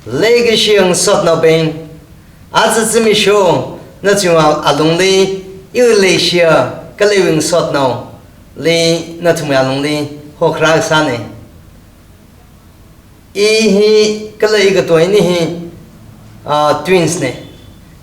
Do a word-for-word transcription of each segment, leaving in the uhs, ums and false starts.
Leikashiya ngasotnaobing, aja zimiksho nachung alungli, iwui leishiya kala iwui ngasotnaoli nathumwui alungli hokharā kasāna. I hi kala ikato ini hi, ah, twins na.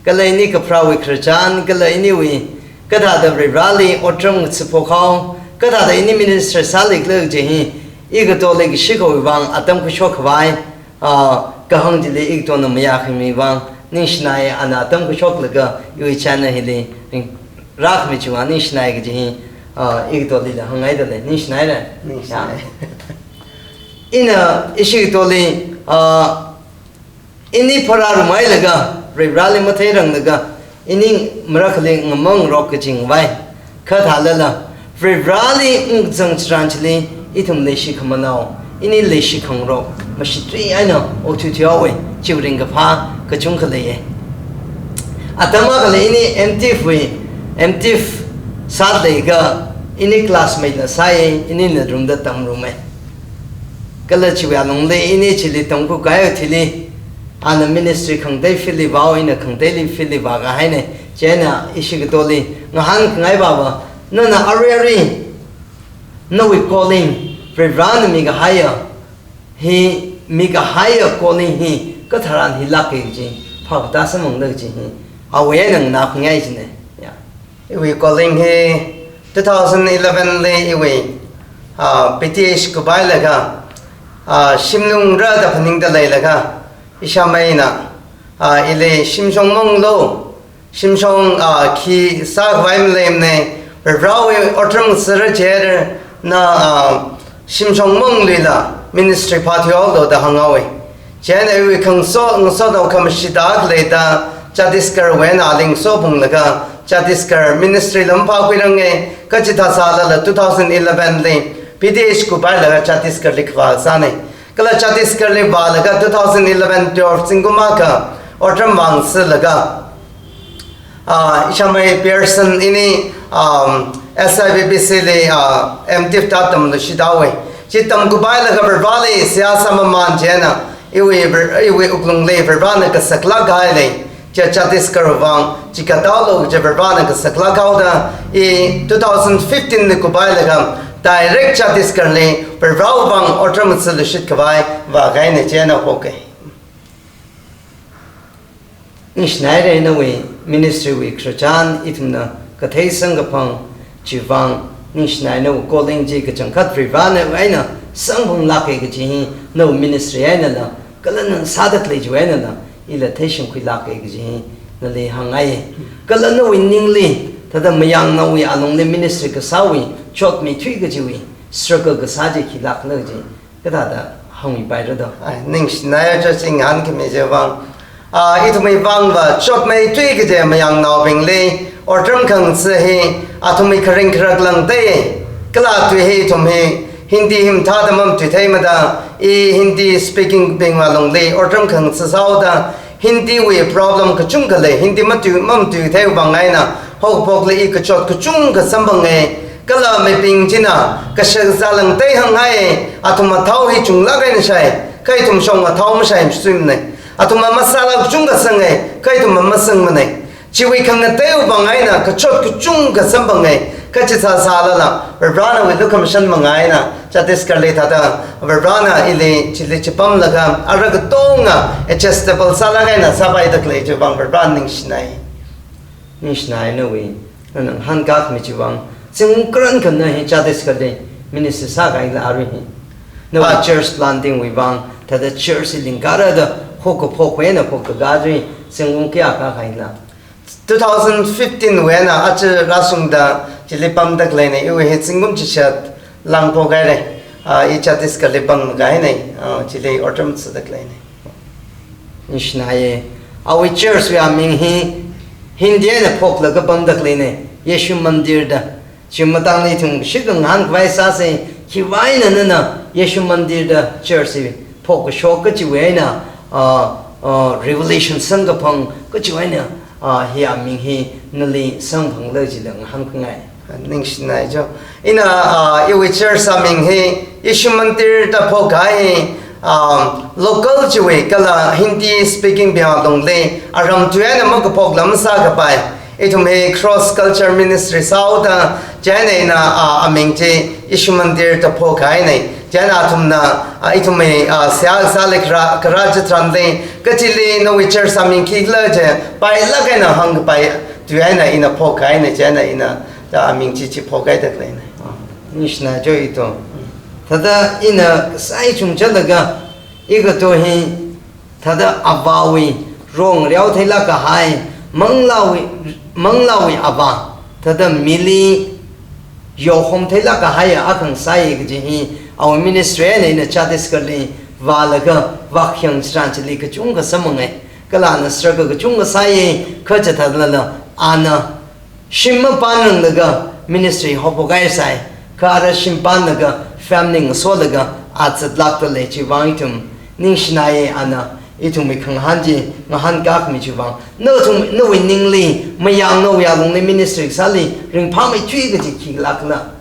Kala ini kapharāwui khararchan, kala iniwui kathāda Varivarali otram ngathaphok haowa, kathāda ini minister sālikhala kaji hi, ikatoli kashikawui vang atam kashok khavai, ah, kahāng chili ikatona mayākhami vang ningshinai, ana atam kashoklaga iwui channel hili ring-, rākhami chiwui vang ningshinai kaji hi, ah, ikatolila hāngngaida lei, ningshinaira. Ningshinai. Ya. Ina ishi katoli, ah, ini pharārum hailaga, Varivarali matheiranglaga, ini marakhali ngamangrok kachingvai. Kha thālala, Varivarali ngazang chitharan chili, ithum leishi khamanao, ini leishi khangarok mashitri eina okthuithui haowa, chiwui ringkaphā kachungkha leiya. Atam akhali ini M.Div wui, M.Div sāda leikha, ini classmate la sāya, ini nathumda tamruma. Kala chiwui alungli ini chili tamkakhui thili, ana ministry khangatei field li vāhaowa, ina khangateili field li vākahaina. Chieina ishi katoli ngahānkhangai baba, nana arui arui nawui calling, Varivarana mikahaiya, hi mikahaiya calling hi katharan hi lāka kaji phākatā samphangda kaji hi awui eina nganākhangai china. Ya. Iwui calling hi two thousand eleven li iwui, ah, P T H kupailaga, ah, shimlungra da phaningda leilaga, ishāmeina, ah, ili shimshong manglu, shimshong, ah, khi sākhavai maleimana, Varivarawui otram sāra chieina, ah, shimshong mangluila ministry phāthui haolu da hānghaowa. Chieina iwui khangaso, ngasotnao khamashita khaleida Chhattisgarh wui eina ali ngasophunglaga Chhattisgarh ministry lam phākhuiranga, kachithā sālala two thousand eleven li P T H kupailaga Chhattisgarh li kavā sāna. Kala Chhattisgarh li vālaga two thousand eleven twelve zingkum akha otram vāngasakla, ah, ishāmei Pearson ini, um, S I P P C li, ah, M.Div da tamluishit haowa. Chi tamkupailaga Varivarali seihā sāmamān chieina, iwui Var-, iwui wuklungli Varivarana kasaklāk kahai lei. Chi Chhattisgarh vang, chi katāolu kaji Varivarana kasaklāk haoda, i two thousand fifteen li kupailaga, direct Chhattisgarh li Varivarawui vang otram ngasakluishit khavai vākahaina, chieina hoka. Ningshinaira nawui ministry wui khararchan ithumna kathei samkaphang chiwui vang ningshinai, nawui calling chi kachangkhat Varivarana eina samphanglāka kaji hi nawui ministry einala, kala nana sāda khalei chiwui einala, ila theishingkhuilāka kaji hi nali hāngngai. Kala nawui ningli, thāda mayangnaowui alungli ministry kasāwui chotmeithui kajiwui struggle kasā chi khilākna kaji kathāda hāngmipaira do? Ai, ningshinai, aja chi ngahānkhami chiwui vang. Ah, ithumwui vangva chotmeithui kaji mayangnaobingli otram khangasak hi athumwui kharing kharak langda, kala tui hi ithum hi Hindi hi mathāda mamatuitheimada, i Hindi speaking bingwui alungli otram khangasak sāhaoda, Hindi wui problem kachungkha lei, Hindi matui, mamatuitheiwui vang eina, haokaphokli i kachot kachungkha samphanga, kala mibing china kashakazā langda hānghai, athumva thao hi chunglāk eina shai, kha ithum shongva thao mashai masuimana. Athumva masala kachungkha sanga, kha ithumva masangmana. Chiwui khangateiwui vang eina kachot kachungkha samphanga, kachithā sālala, Varivaranawui lukhamashan manga eina, Chhattisgarh li thāda, Varivarana ili chili chipamlaga, ara katonga adjustable sālāk eina sāpaida khalei chiwui vang Varivarana ningshinai. Ningshinai nawui, nana ngahānkakhami chiwui vang, zingkum karankha na hi Chhattisgarh li ministry sākahaila arui hi. Nawui Ah. church planting wui vang, thāda church hi lingkārada, hokaphok eina phokda kajui, zingkum kayākha kahaila? Two thousand fifteen wui eina aja rāshungda chili pamda khaleina, iwui hi zingkum chishat langphok haira, ah, i Chhattisgarh li pamkahaina, ah, chili otram sāda khaleina. Ningshinaiya, awui church wui aming hi Hindi eina phoklaga pamda khaleina, Yeshu Mandir da. Chi matangli ithum shikha ngahānkhavai sāsa, khiwui eina nana Yeshu Mandir da church hi phok kashok kajiwui eina, ah, ah, revelation samkaphang kajiwui eina, ah, hi aming hi nali samphangla jila ngahānkhangai. Ningshinai jo. Ina, ah, iwui church aming hi Yeshu Mandir da phokkahai, Um, local chiwui kala Hindi speaking bing alungli aram tui eina makaphok lam sākapai. Ithum hi cross culture ministry sāhaoda chieina ina, ah, aming chi Yishu Mandir da phokhai nei. Chieina athumna, ah, ithum hi, ah, seihā sāli kharā, kharā chitharanli, kachili nawui church aming khikhala je, pailāk eina hāngkapai tui eina ina phokhai nei, chieina ina da aming chi chi phokhai da khalei nei. Ningshina jo ito. Thāda ina sai chungchalaga, igato hi thāda avāwui rong riao theilāk kahai, manglāwui, manglāwui avā, thāda mili yohom theilāk kahai akha ngasai kaji hi, awui ministry eina ina Chhattisgarh li vālaga vākhyang chitharan chili kachungkha samphanga. Kala ana struggle kachungkha sāya, kha chithālala ana shim mapānranglaga ministry haophok kahai sai, kha ara shim pānlaga family ngasolaga a zatlākda lei chiwui vang ithum ningshinaya. Ana ithumwui khangahān chi ngahānkākhami chiwui vang, nathum, nawui ningli, mayang nawui alungli ministry sāli ringphāmeithui kaji khikhala?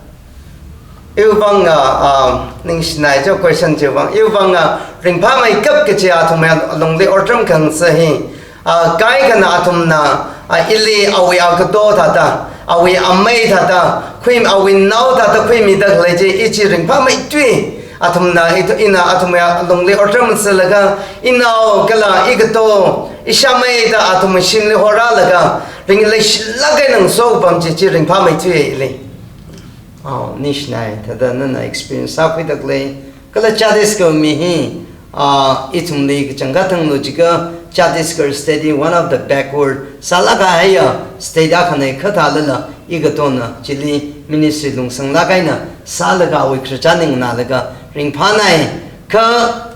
Iwui vang, ah, ah, ningshinai jo question chiwui vang. Iwui vang, ah, ringphāmeikap kaji athumwui alungli otram khangasak hi, ah, kaikhana athumna, ah, ili awui agato thāda, awui amei thāda, khuimi awui nao thāda khuimida khalei chi, i chi ringphāmeithui. Athumna, i, ina athumwui alungli otram sālaga, inao kala igato, ishāmei da athumwui shimli horālaga, ringleishilāk eina ngasopam chi, chi ringphāmeithui ili. Oh, ningshinai, thāda nana experience sākhuida khalei. Kala Chhattisgarh mi hi, ah, ithumli kachangkhat hānglu jiakha, Chhattisgarh state hi one of the backward sālāk kahaiya state akhana, kha thālala, igatona chili ministry lungsanglāk eina sālaga awui khararchan nganālaga ringphānai. Kha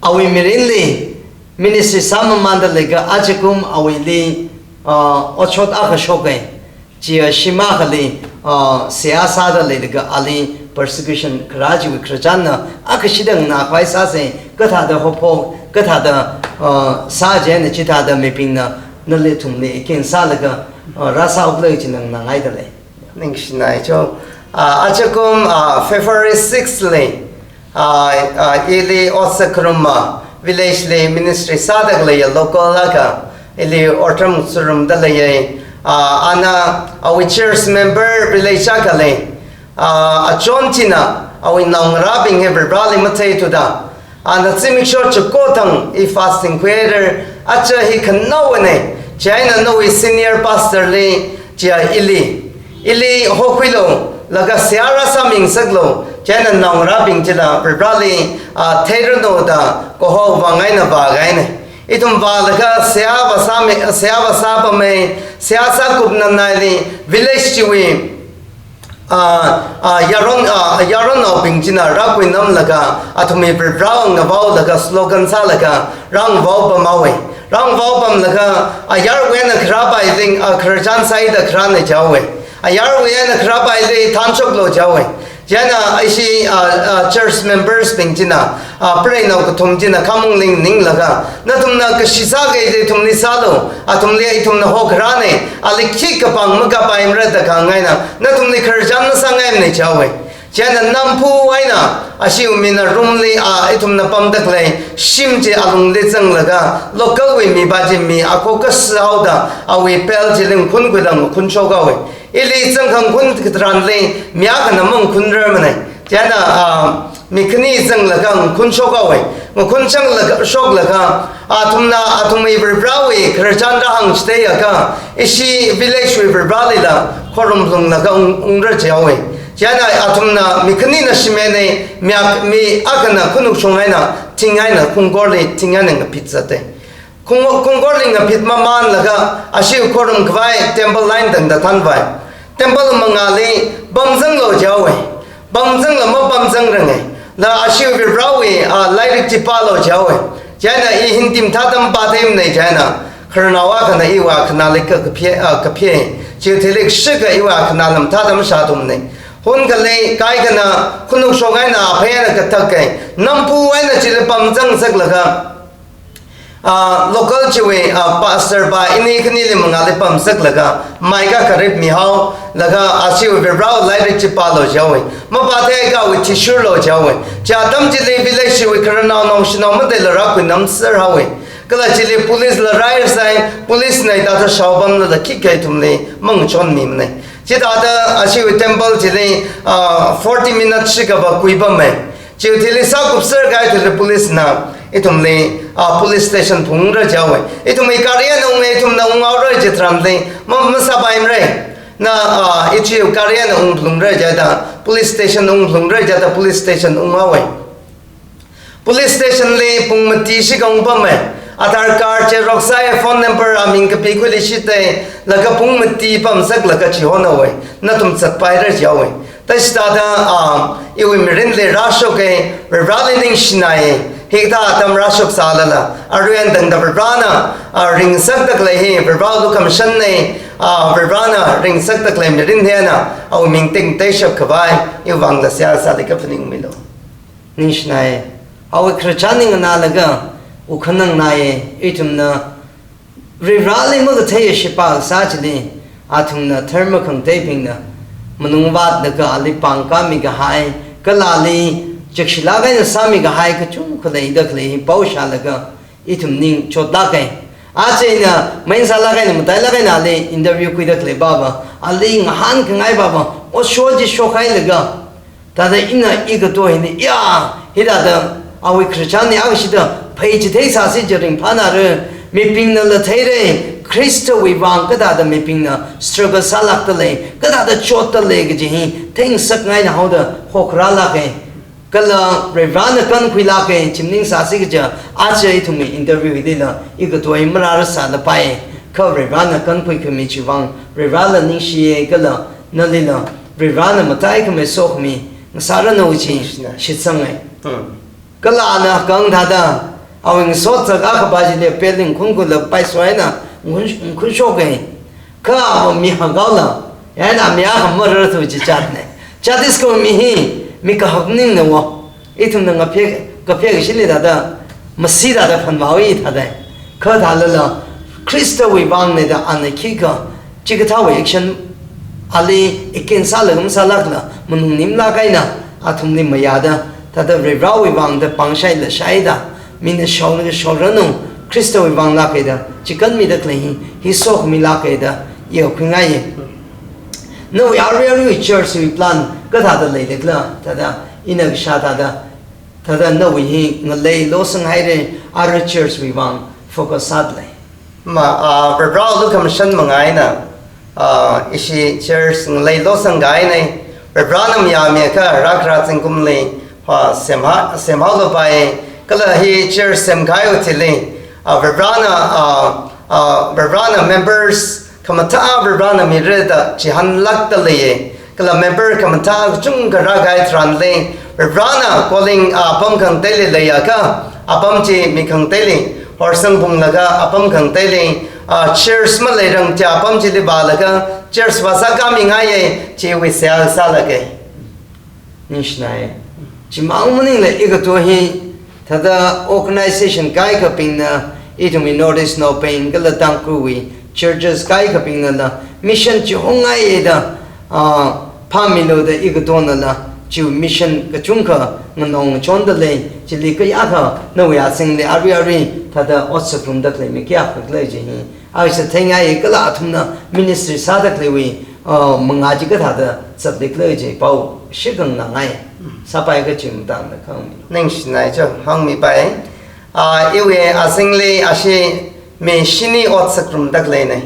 awui mirinli ministry sāmamānda leilaga ajakum awuili, ah, otshot akha shoka. Chiya shim akhali, ah, seihā sāda leilaga ali persecution kharā chiwui khararchanna akha shida nganākhavai sāsa, kathāda haophok, kathāda, ah, sā chieina chithāda mibingna nali ithumli against sālaga, ah, rāsāhaokhala chi nganāngaida lei. Ningshinai jo. Ah, ajakum, ah, February six li, ah, ah, ili Otsak Kharuma village li ministry sāda khaleiya local akha, ili otram ngasārumda leiya. Ah, ana awui church member village akhali, ah, achon china awui naongarābing hi Varivarāli matheithuda, ana zimiksho chiko thang i fasting khuihaira, aja hi khanaowa nei, chieina nawui senior pastor li, chiya ili, ili hokhuilu, laga seihā rāsāmingasaklu, chieina naongarābing chila Varivarāli, ah, theiranu da kaho vāngaina vākahai nei. Ithum vālaga seihā vāsāmi, seihā vāsāpama, seihā sākupna naili village chiwui, ah, ah, yaron, ah, yaronnaobing china rākhuinamlaga, athumwui Varivarā ngavaolaga slogan sālaga rāngavaopamhaowa. Rāngavaopamlaga, ayarwui eina kharāpaili, ah, khararchan sāda kharāna jihaowa. Ayarwui eina kharāpaili thanshoklu jihaowa. Chieina ishi, ah, ah, church members bing china, ah, preinao kathum china khamong ling ninglaga, nathumna kashi sāki kaji ithumli sālu, athumli ithumna hokharāna, ali khikha pāng makaphaimara da kahāng eina, nathumli khararchan masāngaimana jihaowa. Chieina nampu eina, ashiwui mina room li, ah, ithumna pamda khalei shim chi alungli zanglaga, local wui mipā chi mi akho kasā haoda, awui belt chili ngakhun khuilaga ngakhun shokhaowa. Ili zangkhangakhun katharanli mi akhana mangakhunrarmana. Chieina, ah, mi khani zanglaga ngakhun shokhaowa. Ngakhun shanglaga, shoklaga, athumna, athumwui Varivarāwui khararchan rāhāngchitheiakha, ishi village wui Varivarālila khorumlunglaga ung, ungra jihaowa. Chieina athumna mi khanina shimhai nei, mi ak-, mi akhana khanukshung eina, thing eina, khungkorli thing eina ngaphit zata. Khung, khungkorli ngaphit mamānlaga, ashiwui khorumkhavai temple line tangda thanvai. Temple mangāli pamzanglu jihaowa. Pamzangla mapamzangranga. La ashiwui Varivarāwui, ah, lairik chi pālu jihaowa. Chieina i Hindi mathāda mapātheimana chieina, khararnao akhana iwui akhanāli ka, kaphei, ah, kaphei. Chi theilik shikha iwui akhanāla mathāda mashāthumana. Hun akhali kaikhana khanukshung eina aphei eina kathaka, nampu eina chili pamzangsaklaga, Ah, local chiwui, ah, pastor pa ini khanili mangāli pamsaklaga, maika kharip mihao, laga ashiwui Varewui lairik chi pālu jihaowe. Mapātheikha awui thishurlu jihaowe. Chi atam chili village chiwui khararnao naoshinao mataila rākhuinamser haowe. Kala chili police la raisai, police na hithāda shaopamlala khikha ithumli mangachonmimanei. Chithāda ashiwui temple chili, ah, forty minutes shikhava kuipamei. Chiwui thili sākupser kahai thili police na ithumli, ah, police station phungra jihaowe. Ithumwui gari eina unge, ithumna unghaora jitharanli, ma, masāpaimarei. Na, ah, ichiwui gari eina ungphalungra jida, police station ungphalungra jida, police station unghaowe. Police station li pung mati shikha ungpamei. Aadhaar card xerox sāi, phone number, aming kapi khuili shitei, laga pung mati pamsaklaga chihonhaowe. Nathum zatpaira jihaowe. Thāda chithāda, ah, iwui mirinli rāshoke, Vareli ningshinaiye. Hikathā atam rāshok sālala, arui eina tangda Varena, ah, ringsakdakhalei hi, Varewui lukhamashanne, ah, Varena ringsakdakhalei mirin hina, awui ming tekmateishap khavai, iwui vangla seihā sāli kaphaning milu. Ningshinaiye. Awui khararchan ning nganālaga, wukhanang naiye, ithumna Vareli makathei shipā kasā chili, athumna dharma khangateibingna, manung vātlaga ali pāngkāmi kahai, kala ali chakshilāk eina sāmi kahai kachungkha leidakhalei hi pao shālaga, ithum ning chotlāke. Aja ina, main sālāk eina, matailāk eina ali interview khuidakhalei pava, ali ngahānkhangai pava, otshot chi shokhailaga, thāda ina ikato hina, ya, hithāda awui khararchan ni akashida pheichithei sāsi jiharing phānara, mibingnala theira, Khristawui vang kathāda mibingna struggle sālākdalei, kathāda chotdalei kaji hi theingasakngaina haoda hokharālāke. Kala Varena kankhuilāke, chi maning sāsi kaja, aja ithumwui interview hilila, ikato hi marāra sālapai, kha Varena kankhuikhami chiwui vang, Varela ningshiye, kala nalila, Varena mataikhamei sokhami ngasāranu chi, shitsange. Hmm. Kala ana kang thāda, awui ngasot zak akha pa chili peling khunkhula paisoina, ngun, ngunshoke. Kha ava mi hakaola, yana mi akha mararthu chi chatne. Chat is ko mi hi, mi kahak ningna wo. Ithumna ngaphek, kaphek shili thāda, masi thāda phanvaowi thāda. Kha thālala, Khristawui vangne da ana khikha, chikathāwui action ali against sālaga masālākla, manungnimlāk eina, athumli mayāda, thāda Varewui vangda pāngshai lashaida, mina shaolaga shaoranu, Khristawui vanglāke da, chikānmidakhalei hi, hi sokhami lāke da, iya khuingaiye. Nawui arui arui church wui plan kathāda leilakhala, thāda, ina kashā thāda, thāda nawui hi ngalei losang haira, arui church wui vang focus sādalei. Ma, ah, Varewui lukhamashan manga eina, ah, ishi church ngalei losang kahaina, Varena mayāmi akha rākhara zingkumli, ah, semha, semhaolapai, kala hi church semkahaiwui thili, ah, Varena, ah, ah, Varena members khamathā Varena mira da chihānlākdaleiye. Kala member khamathā kachungkha rākahai tharanli, Varena calling, ah, apam khangateili leiakha, apam chi mi khangateili horsang phunglaga, apam khangateili, ah, church maleirang chi apam chili vālaga, church vāsākāmingaiye, chiwui seihā sālāke. Ningshinaiye. Chimang maningla ikato hi, thāda organization kaikhabingna, ithumwui North East Nao Peng kala Tangkhulwui churches kaikhabingnala, mission chihongngaiye da, ah, phāmilu da ikatonala, chiwui mission kachungkha nganong ngachondalei, chili kayākha nawui azingli arui arui, thāda otsak ngarumdakhalei mi kayākha khalei chi hi. Aisa theingai kala athumna ministry sādakhaleiwui, uh, manga chi kathāda zatlikhala chi pao shikha nganāngai. Sāpai kachi matangda khangmi. Ningshinai cho, hāngmipai. Ah, iwui azingli ashi mi shini otsak ngarumdakhaleina.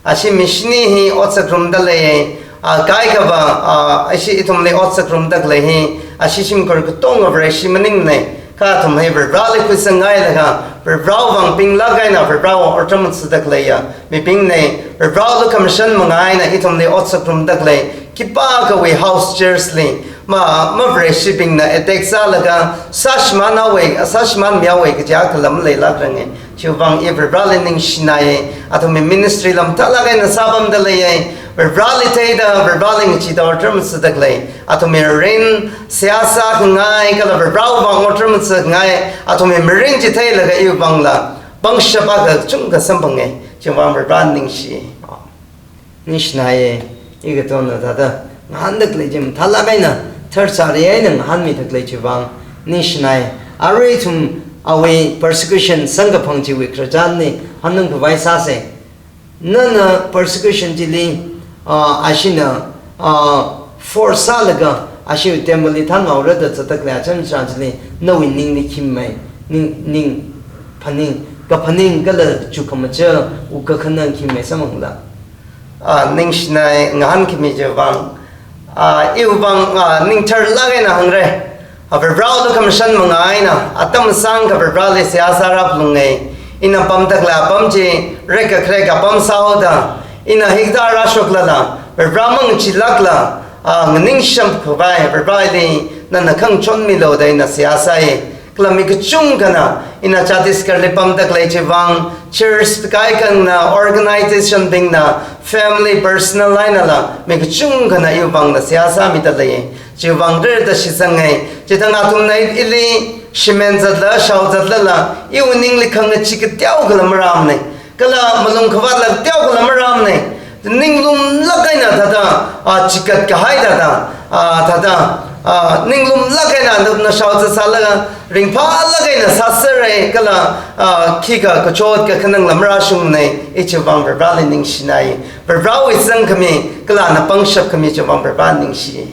Ashi mi shini hi otsak ngarumdalei, ah, kaikhava, ah, ashi ithumli otsak ngarumdakhalei hi, ashi shimkhur katonga Vareshi maningna. Kha athum hi Vareli khuisangngailaga, Varewui vang pinglāk eina Varewui otram sādakhaleiya mibingna, Varewui lukhamashan manga eina ithumli otsak ngarumdakhalei, khipākhawui house church li, ma, mavareshibingna attack sālaga, sāshimānhaowe, sāshimānmihaowe kaja khalam leilākranga. Chiwui vang i Vareli ningshinaiye, athumwui ministry lam thālāk eina sāpamdaleiye, Vareli theida, Vareli ngacheeda otram sādakhalei, athumwui rin, seihā sākhangai, kala Varewui vang otram sākhangai, athumwui mirin chi theilaga iwui vangla, pangshap akha kachungkha samphanga, chiwui vang Varivara ningshi. Ningshinaya, ikathona thāda, ngahānda khalei chi mathālāk eina, tharsāri eina ngahānmida khalei chiwui vang, ningshinaya. Arui ithum awui persecution samkaphang chiwui khararchanli, hanung khavai sāsa. Nana persecution chili, ah, ashina, ah, force sālaga, ashiwui temple li thanhaora da zatda khalei acham chitharan chili, nawui ningli khi mei, ning, ning, phaning, kaphaning kala chukkhamachā, wukkakhanang khi mei samphangla. Ah, ningshinaya ngahānkhami chiwui vang, ah, iwui vang, ah, ningtharlāk eina hāngra. Ah, Varivarali khamashan manga eina, atam sangkha Varivarali seihā sārāphalunga. Ina pamda khalei apam chi, rekkharek apam sāhaoda, ina hikathā rāshoklala, Varivara mangachee lākla, ah, nganingsham khavai, Varivarali nana khangachon milu da ina seihā sāya. Kala mi kachungkhana, ina Chhattisgarh li pamda khalei chiwui vang, church kaikhana, organization bingna, family, personal einala, mi kachungkhana iwui vangla seihā sāmida lei. Chiwui vang rida shitsanga, chithang athumna ili, shimān zatla, shao zatlala, iwui ningli khangachee kateokhala marāmana. Kala malung khavātla kateokhala marāmana. Ninglumlāk eina thāda, ah, chikat kahai thāda, ah, thāda, ah, ninglumlāk eina na, na shao zatsālaga, ringphālāk eina sāsera kala, ah, khikha kachot kakhanangla marāshungmana, i chiwui vang Varivarali ningshinaya. Varivarawui zangkhami, kala ana pangshap khami chiwui vang Varivara ningshi.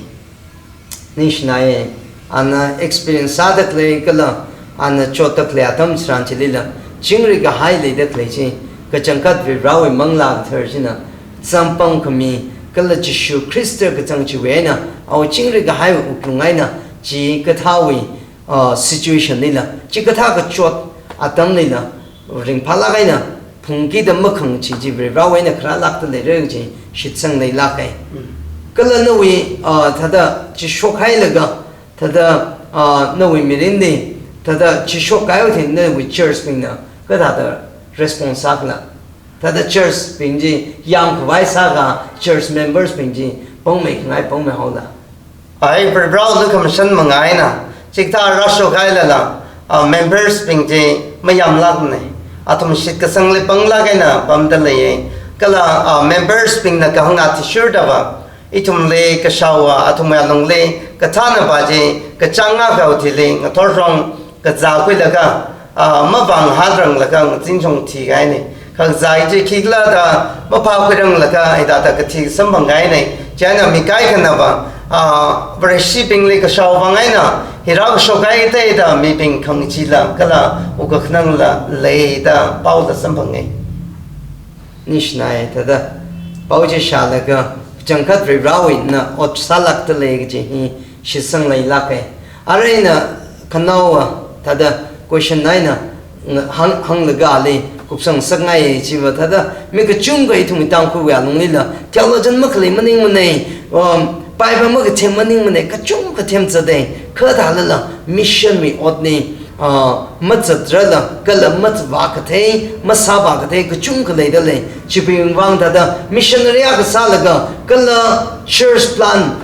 Ningshinaya, ana experience sāda khalei kala, ana chotda khalei atam chitharan chilila, chingri kahai leida khalei chi, kachangkhat Varivarawui Manglā Kathara china, samphang khami, kala Jishu Khrista kazang chiwui eina, awui chingri kahai wuklung eina, chikathāwui, ah, situation lila, chikathā kachot atamlila, ringphālāk eina, phungkida makhangachee chi Varivarawui eina kharālākda leira kaji shitsang leilāka. Mm. Kala nawui, ah, thāda chi shokhailaga, thāda, ah, nawui mirinli, thāda chi shokhaiwui thili nawui church bingna, kathāda response sākhala. Thāda church bing chi yāmkhavai sākha, church members bing chi pangmeikhangai pangmeihaola. Ai, Varivarali khamashan manga eina, chikathā rāshokhailala, ah, members bing chi mayāmlākmana. Athum shitkasangli panglāk eina pamda leiya. Kala, ah, members bingna kahāng athishurdava, ithumli kashaowa, athumwui alungli kathānava chi, kachāng akha thili ngathorhong kazā khuilaga, ah, mavānghātranglaga ngazin shongthi kahaina. Kha kazā chi khikhala da maphākhuiranglaga, hithāda kathi samphang kahaina. Chieina mi kaikhanava, ah, Vareshibingli kashao vang eina, hi rākashok kahai thāda mibing khangacheela, kala wukkakhanangla leida paola samphanga. Ningshinaya thāda, pao chi shālaga, kachangkhat Varivarawui eina ot sālākda lei kaji hi shitsang leilāka. Arui ina khanaowa thāda question eina hāng, hānglaga ali kupsang ngasakngai chiva thāda mi kachungkha ithum Tangkhulwui alunglila theologian makhalei maningmana, um, Bible makathem maningmana, kachungkha themzata, kha thālala missionwui otli, ah, mazatrala, kala mazatva kathei, masāva kathei, kachungkha leida lei. Chibing vang thāda missionary akha sālaga, kala church plant,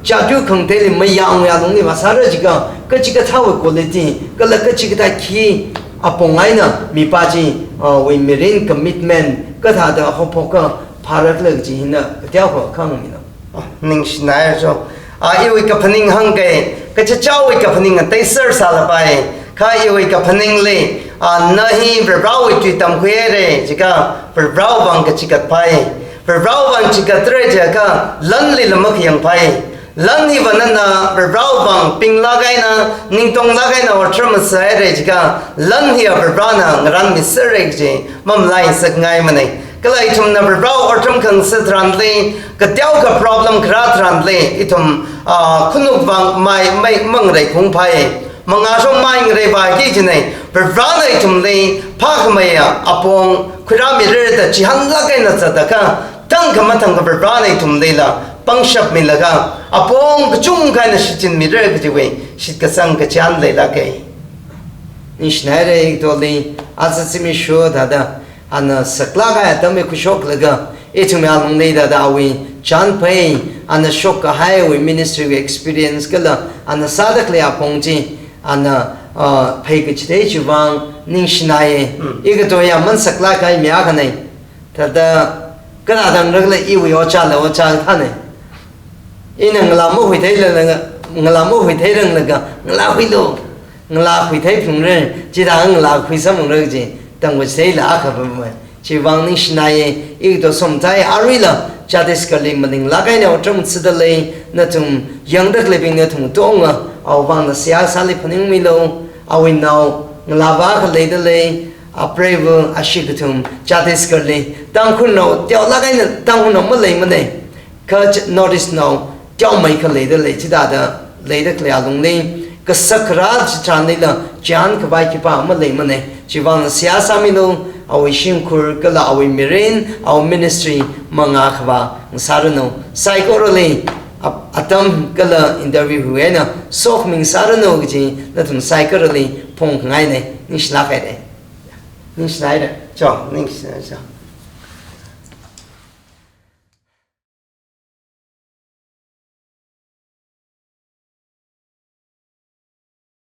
chatu khangateili mayāngwui alungli vāsāra jiakha, kachikathāwui quality, kala kachikathā khi apong eina mipā chi, ah, wui mirin commitment, kathāda haophok kaphāra khala kaji hina kateokha khangmina. Ah, ningshinaya cho. Ah, iwui kaphaning hāngkei, kachichāwui kaphaning atei sāra sālapai. Kha iwui kaphaningli, ah, na hi Varivarawui tui tamkhuihaira jiakha, Varivarawui vang kachikat phāi. Varivarawui vang chikatra jiakha, lanlila makhayang phāi. Lan hiva nana Varivarawui vang pinglāk eina, ningtonglāk eina otram masāhaira jiakha, lan hiya Varivarana ngaranmisera kaji mamalai ngasakngaimana. Kala ithumna Varivarawui otram khangasak tharanli, kateokha problem kharā tharanli, ithum, ah, khanuk vang mai, mai mangareikhung phāi. Mangāshong mai ngareiva kaji china, Varivarana ithumli phākhameiya apong khuirāmira da chihānlāk eina zatda kha, thangkha mathangkha Varivarana ithumlila pangshap milaga, apong kachungkha eina shichinmira kajiwui shitkasang kachihān leilāka. Ningshinai re, ithumli aja zimiksho thāda, ana saklāk kahai atamwui khuishoklaga, ithumwui alungli thāda awui chānphei, ana shokkahaiwui ministrywui experience kala, ana sāda khalei apong chi, ana, ah, phei kachithei chiwui vang, Ningshinai, mm, ikato ya mansaklāk kahai mi akhana. Thāda, khanā dang rākhala iwui ojā la ojā thāna. Ina ngalā mahuitheila, ngalā mahuithei ranglaga, ngalā huilu, ngalā huithei phungra, chithāda ngalā huisāmphungra kaji, tangkhuitheila akha pamma. Chivang ningshinai, ikato Somtai aruila, Chhattisgarh li maninglāk eina otram sādalei, nathum yangda khaleibing nathum katonga, awui vangna seihā sāli phaningmilu, awui nao, ngalāva akha leidalei, apreiva, ashi kathum, Chhattisgarh li, Tangkhulnao, teolāk eina Tangkhulnao maleimana, kha Ch-, North East nao, teomeikha leidalei, chithāda leida khalei alungli, kasak kharā chitharanlila, chān khavai khipā maleimana, chivangna seihā sāmilu, awui shimkhur kala awui mirin, awui ministry, mangā khavā ngasāranu, saikorali, ap-, atam kala interview hui eina, sokhami ngasāranu kaji, nathum saikorali, phongkhangaina, ningshilāk haira. Ningshilāk haira. Cho, ningshilāk, cho.